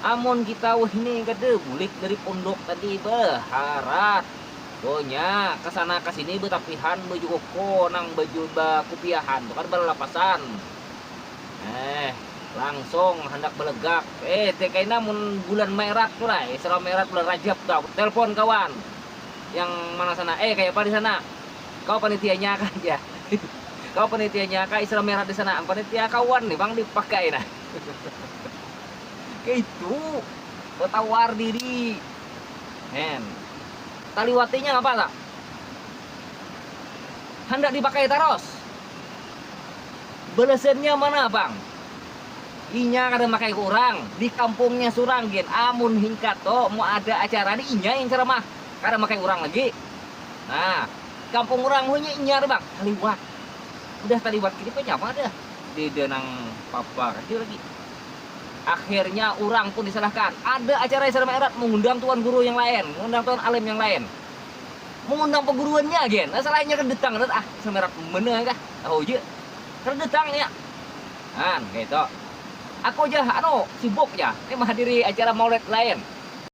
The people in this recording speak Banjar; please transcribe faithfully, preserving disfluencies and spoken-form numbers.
Amun kita wahini kada bulik dari pondok tadi, baharat. Donya, kesana kesini betapihan, baju koko, nang baju bakupiahan tu kan balalapasan. Eh, langsung handak balegak. Eh, tekaina mun bulan Maret tu lah, Isra Mi'raj bulan Rajab tu. Aku telepon kawan yang mana sana. Eh, kaya apa di sana? Kau panitianya kah? Ya. Kau panitianya kah Isra Mi'raj di sana? Panitia kawan nih, Bang, dipakai nah. Kayak itu. Kau tawar diri. Hen. Taliwatinya apa tak? Handak dipakai terus. Balasannya mana, Bang? Inya kada makai urang, di kampungnya surang gin. Amun hingkat to, mau ada acara ni inya yang ceramah. Kada makai urang lagi. Nah, kampung urang hunya inya tu, Bang. Taliwat. Udah taliwat kini apa nyapa dah. Dia nang papa kecil lagi. Akhirnya urang pun disalahkan. Ada acara Isra Mi'raj mengundang tuan guru yang lain, mengundang tuan alim yang lain. Mengundang peguruannya agen. Nah, salahnya kan datang kan, ah, Isra Mi'raj mana kah? Tahu je. Kan datang ya. Kan gitu. Aku aja anu sibuk ya. Ini menghadiri acara maulid lain.